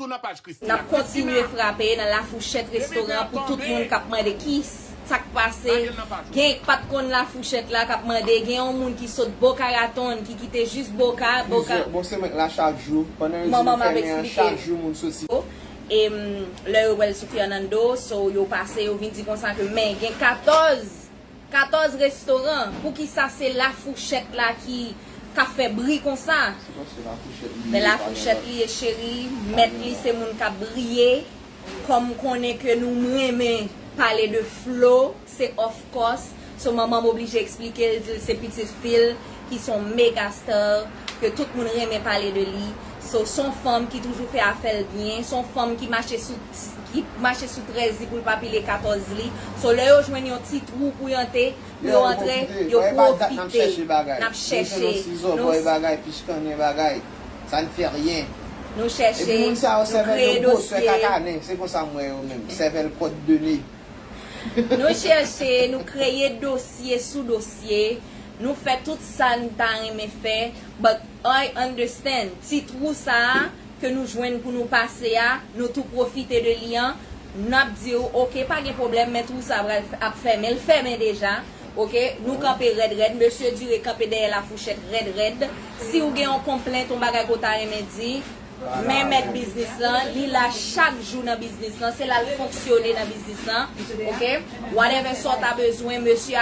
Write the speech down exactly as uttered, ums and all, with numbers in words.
N ap kontinye frape nan Lafouchèt restoran pou tout moun k ap mande ki sa k pase. Gen k pa t konn Lafouchèt la k ap mande, gen yon moun ki sot Boca Raton ki kite jis Boca, Boca. Bon, se mwen k la chak jou. Pandan yo di nou fèmen an, chak jou moun soti. E lè yo wè l sou Fernando, so yo pase, yo vin di konsa ke men gen katòz, katòz restoran. Poukisa se Lafouchèt la ki ka fè bri konsa? Men Lafouchèt li ye, cheri, mèt li se moun k ap briye. Kòm konnen ke nou renmen pale de Flo, se of course. So manman m oblije eksplike l, di l se pitit fi l ki se yon mega star, ke tout moun renmen pale de li. So se yon fanm ki toujou fè afè l byen, se yon fanm ki mache sou, ki mache sou trèz li pou l pa pile katòz li. So lè yo jwenn yon ti twou pou yo antre, pou yo antre, yo pwofite. N ap chèche, nou chèche. Nou chèche, nou kreye dosye. Nou chèche, nou kreye dosye sou dosye. Nou fè tout sa n ta renmen fè. But I understand. Ti twou sa a ke nou jwenn pou nou pase a, nou tou pwofite de li an. N ap di w, oke, pa gen pwoblèm, men twou sa a pral f-, ap fèmen. L fèmen deja. Oke, nou kanpe rèd rèd. Mesye Dire kanpe dèyè Lafouchèt rèd rèd. Si w gen yon konplent, yon bagay ke w ta renmen di, men mèt biznis lan, li la chak jou nan biznis lan, se la l fonksyone nan biznis lan. Oke? Whatever sa w ta bezwen, mesye a